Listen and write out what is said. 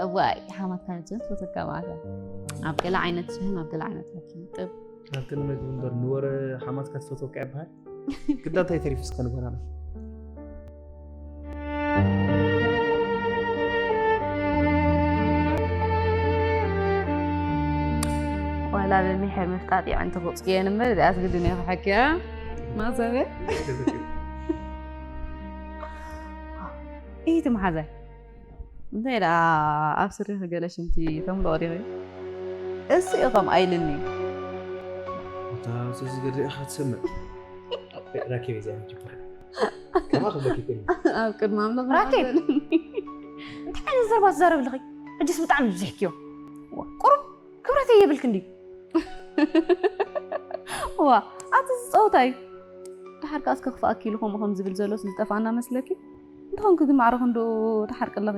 እዋይ ሓማትካ ነጀን ትፈተካ ማለት ኣብ ገለ ዓይነት ሽህን ኣብ ገለ ዓይነት ረኪብ ጥብ ካብ ክንመግብ እምበር ንወረ ሓማትካ ትፈትወካ ይበሃል። ግዳ እንታይ ተሪፉ እስከ ንበላና። ዋላ ብሚሐ ምፍጣጥ ይዕንቲ ክፅየን እምበር እዚኣስ ግድን እየ ክሐክያ ማዘበ ኢቲ መሓዘ እንታይ ደኣ ኣብ ስሪኺ ገለ ሽንቲ ተምልኦ ዲኺ? እሱ እዩ ከምኣ ኢልኒ። እታ ዝገርእ ኢኻ ትሰምዕ። ራኪብ እዚኣ ትጅባር ከማ ክበኪ ኣብ ቅድሚ ኣምላኽ ራኬብ! እንታይ ዓይነት ዘረባ ትዛረብ ኣለኺ? ሕጅስ ብጣዕሚ ብዚሕክዮ። ቁሩብ ክብረት የብልክ እንዲ ዋ ኣቲ ዝፀውታ እዩ። ድሓር ከኣ እስከ ክፍኣኪ ኢሉ ከምኡ ከም ዝብል ዘሎስ ዝጠፍኣና መስለኪ? እንተኾንኩ ግን ማዕረ ክንዶ ትሓርቂ ኣለኺ።